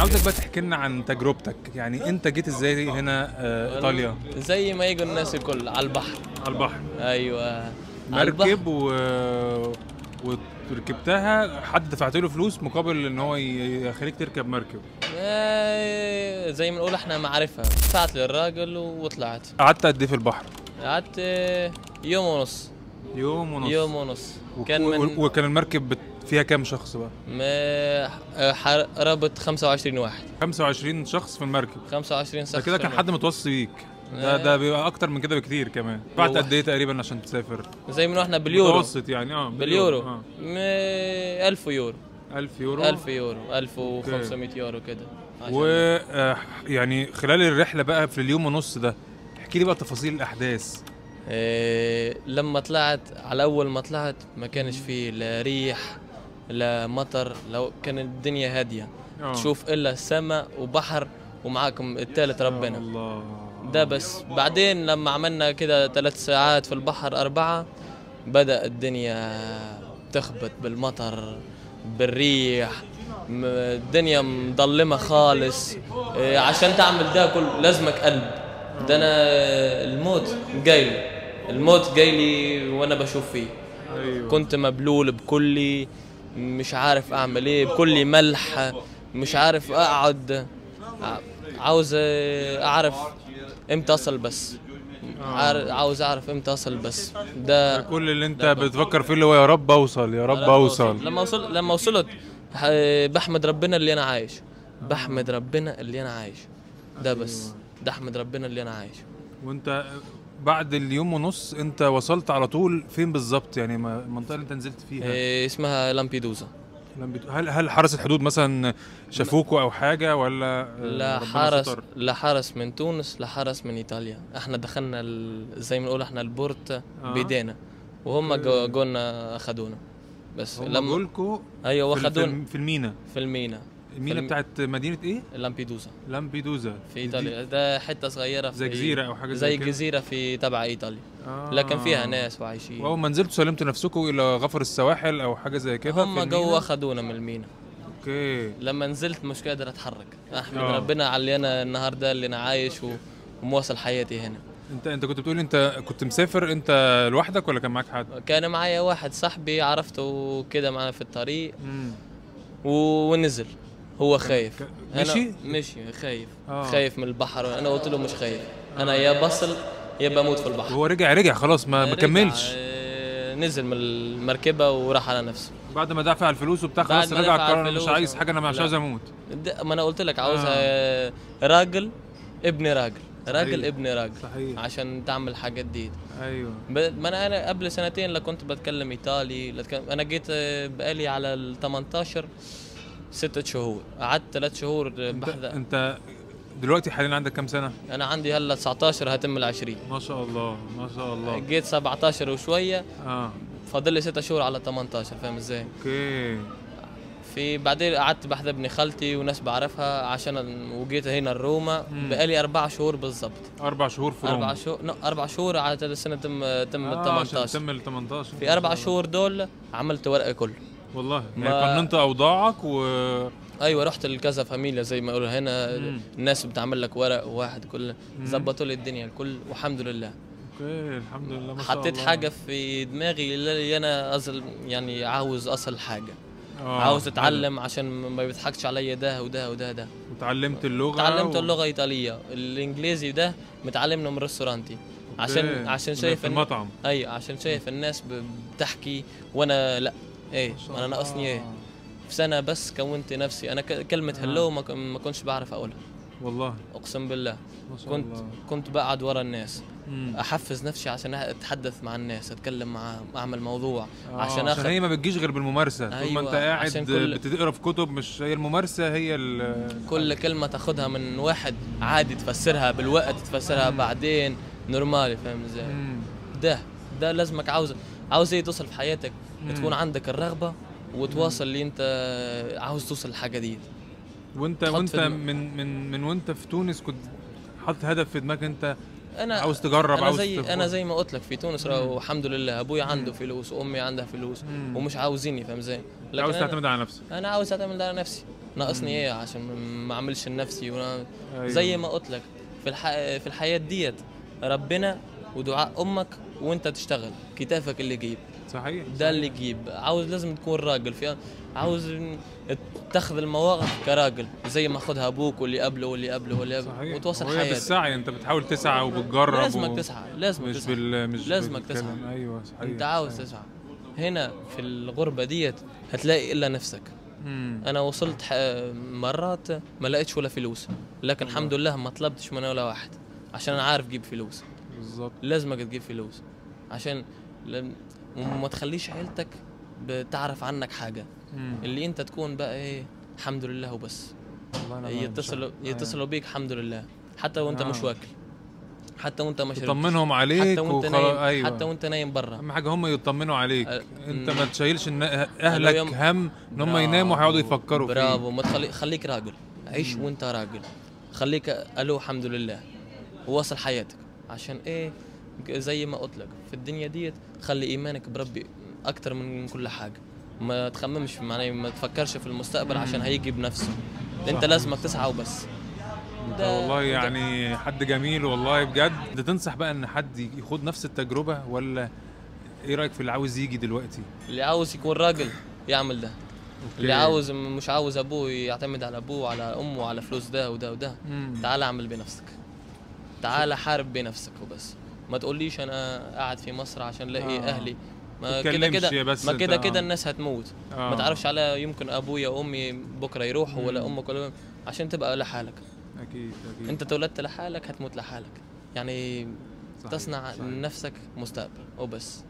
عاوزك بقى تحكي لنا عن تجربتك، يعني انت جيت ازاي هنا ايطاليا؟ زي ما يجوا الناس الكل على البحر. على البحر، ايوه. مركب وركبتها، حد دفعت له فلوس مقابل ان هو يخليك تركب مركب؟ زي ما نقول احنا معرفة، دفعت للراجل وطلعت. قعدت قد ايه في البحر؟ قعدت يوم ونص. يوم ونص. يوم ونص. وكان المركب فيها كام شخص بقى؟ قرابة 25 واحد. 25 شخص في المركب. 25 شخص. ده كده كان حد متوصي بيك. ده بيبقى اكتر من كده بكتير كمان. دفعت قد ايه تقريبا عشان تسافر؟ زي ما احنا باليورو. متوسط يعني باليورو. 1000 يورو. 1000 يورو. 1000 يورو، 1500 يورو كده. و يعني خلال الرحلة بقى في اليوم ونص ده، احكي لي بقى تفاصيل الاحداث. لما طلعت، على اول ما طلعت ما كانش فيه لا ريح لا مطر، لو كانت الدنيا هادية. تشوف الا السماء وبحر ومعاكم الثالث ربنا. الله. ده بس. بعدين لما عملنا كده 3 ساعات في البحر 4، بدأ الدنيا تخبط بالمطر بالريح، الدنيا مظلمة خالص. عشان تعمل ده كله لازمك قلب. ده انا الموت جاي، الموت جاي لي وانا بشوف فيه. أيوة. كنت مبلول بكلي، مش عارف اعمل ايه، بكلي ملح، مش عارف اقعد، عاوز اعرف امتى اصل بس. عاوز اعرف امتى اصل بس. ده كل اللي انت بتفكر فيه، اللي هو يا رب اوصل، يا رب اوصل. لما وصلت بحمد ربنا اللي انا عايش، بحمد ربنا اللي انا عايش. ده بس، ده احمد ربنا اللي انا عايش. وانت بعد اليوم ونص انت وصلت على طول فين بالظبط؟ يعني المنطقة اللي انت نزلت فيها اسمها لامبيدوزا. هل حرس الحدود مثلا شافوكوا او حاجة ولا؟ لا حرس، لا حرس من تونس، لا حرس من ايطاليا. احنا دخلنا زي ما نقول احنا ال port بايدينا، وهم جونا اخذونا. بس لما جولكوا؟ ايوه اخذونا في المينا. في المينا. المينا بتاعت مدينة ايه؟ لامبيدوزا. لامبيدوزا في ايطاليا. ده حتة صغيرة في زي جزيرة او حاجة زي جزيرة في تبع ايطاليا. لكن فيها ناس وعايشين. واول ما نزلتوا سلمتوا نفسكم الى غفر السواحل او حاجة زي كده؟ هم جوا اخذونا من المينا. okay. لما نزلت مش قادر اتحرك. احمد ربنا على اللي انا النهارده اللي انا عايش ومواصل حياتي هنا. انت كنت بتقول انت كنت مسافر انت لوحدك ولا كان معاك حد؟ كان معايا واحد صاحبي عرفته كده معنا في الطريق. ونزل هو خايف. مشي؟ مشي خايف. خايف من البحر. انا قلت له مش خايف، انا يا بصل يا بموت في البحر. هو رجع خلاص ما كملش. نزل من المركبة وراح على نفسه بعد ما دفع الفلوس وبتاع. خلاص رجع قرر مش عايز حاجة، انا مش عاوز اموت. ما انا قلت لك عاوزها راجل ابن راجل، راجل ابن راجل. صحيح. عشان تعمل الحاجات دي. ايوه. ما انا قبل سنتين لا كنت بتكلم ايطالي، لا انا جيت بقالي على ال 18 6 شهور، قعدت 3 شهور بحث. انت دلوقتي حاليا عندك كام سنة؟ انا عندي هلا 19 هتم ال 20. ما شاء الله ما شاء الله. جيت 17 وشوية. فاضل لي 6 شهور على 18، فاهم ازاي؟ okay. في بعدين قعدت بحث ابن خالتي وناس بعرفها عشان، وجيت هنا روما. بقالي 4 شهور بالظبط. 4 شهور في روما؟ 4 شهور، 4 شهور على السنة تم 18. تم ال 18. في 4 شهور دول عملت ورقة كله. والله يعني قننت اوضاعك و ايوه، رحت لكذا فاميليا زي ما يقولوا هنا. الناس بتعمل لك ورق واحد كل، ظبطوا لي الدنيا الكل والحمد لله. okay الحمد لله ما شاء الله. حطيت حاجة في دماغي اللي انا اصل يعني عاوز اصل حاجة. عاوز اتعلم عشان ما بيضحكش عليا ده وده وده ده. وتعلمت اللغة؟ تعلمت اللغة الايطالية، الانجليزي ده متعلمة من ristorante. عشان شايف المطعم. ايوه عشان شايف الناس بتحكي وانا لا. ايه انا ناقصني ايه؟ في سنة بس كونت نفسي انا. كلمة hello ما كنتش بعرف اقولها والله، اقسم بالله. كنت بقعد ورا الناس. احفز نفسي عشان اتحدث مع الناس، اتكلم معاهم، اعمل موضوع. عشان هي ما بتجيش غير بالممارسة. طول ما انت قاعد بتقرا في كتب، مش هي الممارسة هي كل كلمة تاخدها من واحد عادي تفسرها بالوقت، تفسرها بعدين normale، فاهم ازاي؟ ده لازمك. عاوز ايه توصل في حياتك؟ تكون عندك الرغبة وتواصل اللي انت عاوز توصل للحاجة دي. وانت من وانت في تونس كنت حاطط هدف في دماغك انت انا عاوز تجرب؟ انا زي انا زي ما قلت لك في تونس والحمد لله ابويا عنده فلوس وامي عندها فلوس ومش عاوزيني، فاهم ازاي؟ عاوز تعتمد على نفسك. انا عاوز اعتمد على نفسي. ناقصني ايه عشان ما اعملش لنفسي أيوة. زي ما قلت لك في الحياة ديت ربنا ودعاء امك وانت تشتغل كتافك اللي يجيب. صحيح، ده اللي يجيب. عاوز لازم تكون راجل في، عاوز تاخذ المواقف كراجل زي ما خدها ابوك واللي قبله واللي قبله واللي قبله، وتواصل حياتك. بالسعي، انت بتحاول تسعى وبتجرب. لازمك تسعى، لازمك تسعى، مش لازمك تسعى. ايوه صحيح، انت عاوز تسعى. هنا في الغربة ديت هتلاقي الا نفسك. انا وصلت مرات ما لقيتش ولا فلوس، لكن الحمد لله ما طلبتش من ولا واحد عشان انا عارف جيب فلوس. بالظبط، لازمك تجيب فلوس عشان وما تخليش عيلتك بتعرف عنك حاجة. اللي انت تكون بقى ايه، الحمد لله وبس. يتصلوا بيك الحمد لله، حتى وانت مش واكل، حتى وانت مش يطمنهم عليك، حتى وانت نايم. أيوة. حتى وانت نايم بره، اهم حاجة هم يطمنوا عليك. انت ما تشيلش ان اهلك هم ان هم يناموا هيقعدوا يفكروا فيك. برافو، ما تخلي خليك راجل، عيش وانت راجل، خليك الو الحمد لله وواصل حياتك. عشان ايه؟ زي ما قلت لك في الدنيا ديت خلي ايمانك بربي اكتر من كل حاجة. ما تخممش، معناه ما تفكرش في المستقبل عشان هيجي بنفسه. انت لازمك تسعى وبس. انت والله يعني حد جميل والله بجد. انت تنصح بقى ان حد يخوض نفس التجربة، ولا ايه رايك في اللي عاوز يجي دلوقتي؟ اللي عاوز يكون راجل يعمل ده. okay. اللي عاوز مش عاوز ابوه يعتمد على ابوه وعلى امه وعلى فلوس ده وده وده. تعال اعمل بنفسك، تعال حارب بنفسك وبس. ما تقوليش انا قاعد في مصر عشان الاقي اهلي. ما كده كده، ما كده كده الناس هتموت. ما تعرفش على يمكن ابويا وامي بكره يروحوا ولا امك ولا، عشان تبقى لحالك. اكيد اكيد، انت اتولدت لحالك هتموت لحالك. يعني صحيح. تصنع لنفسك مستقبل وبس.